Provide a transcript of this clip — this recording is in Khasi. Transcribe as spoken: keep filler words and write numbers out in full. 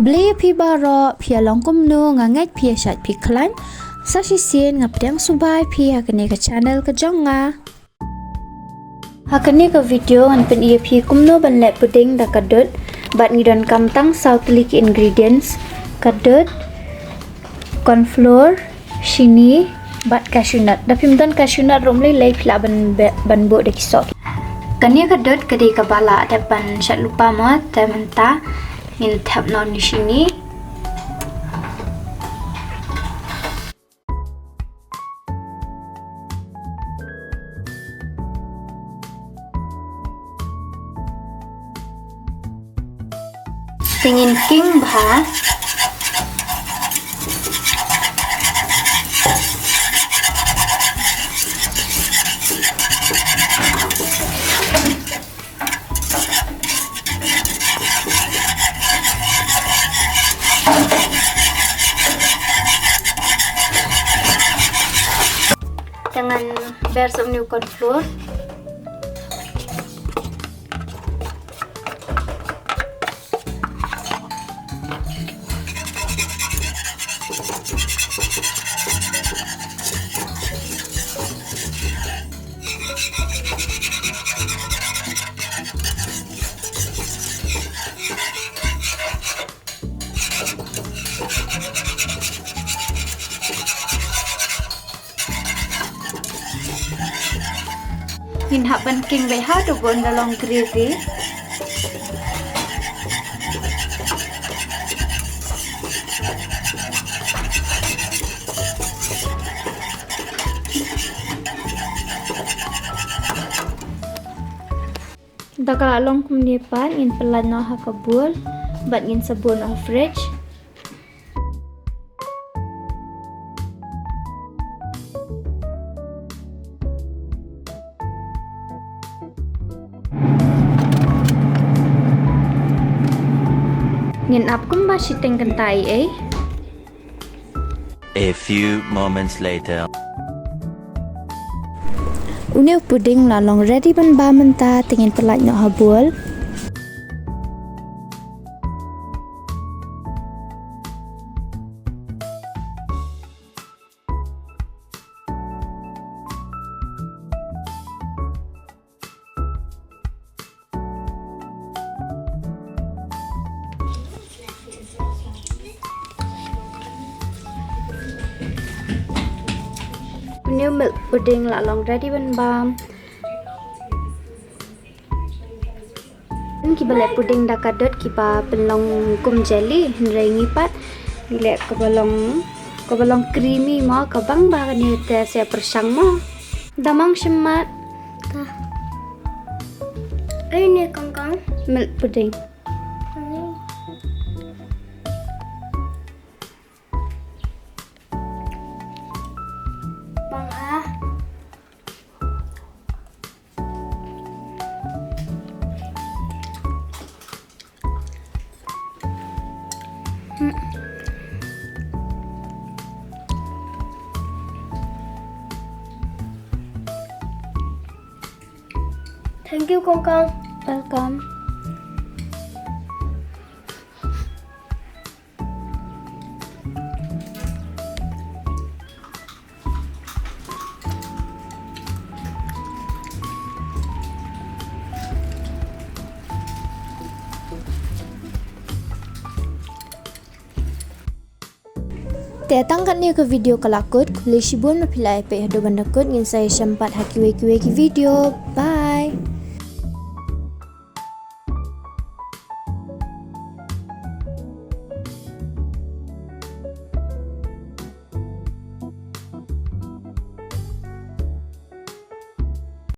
Blei phi baroh, phi ïa long kumno, nga ngeit phi ïa shait phi khlaiñ. Sa shisien nga pdiang sngewbha ïa phi ha kane ka channel ka jong nga. Ha kane ka video ngan pyni ïa phi kumno ban leh pudding da ka dud, bad ngi donkam tang saw tylli ki ingredients, ka dud, corn flour, shini, bad cashew nut. Da phim don cashew nut ruh ym lei lei, phi lah ban be-, ban buh da ki soh. Kane ka dud ka dei kaba la dep ban shet lypa mo, te mynta ngin thep noh ïa u shini. Te ngin king bha. Te ngan ber sa une u corn flour. Ngin hap ban king beit haduh ba un da long gravy. Da ka la long kumne pat, ngin pyllait noh ha ka bowl bad ngin sa buh noh ha fridge. Ngin ap kumba shiteng kynta ei ei. A few moments later. Une u pudding la long ready ban bam mynta, te ngin pyllait noh ha bowl. Une u milk pudding la long ready ban bam. Kiba leh pudding da ka dud kiba pynlong kum jelly, hynrei ngi pat ngi leh kaba long, kaba long creamy mo, ka bang bha kane te sa pyrshang mo. Da ma nga shim mat. Ta. Ei ne kong kong? Milk pudding. Hmm. Bang ah. Hmm. Thank you, Kong Kong. Welcome. Te tang katne ka video ka la kut, khublei shibun ba phi la ïa peit haduh ban da kut, ngin sa ïashem pat ha kiwei kiwei ki video. Bye.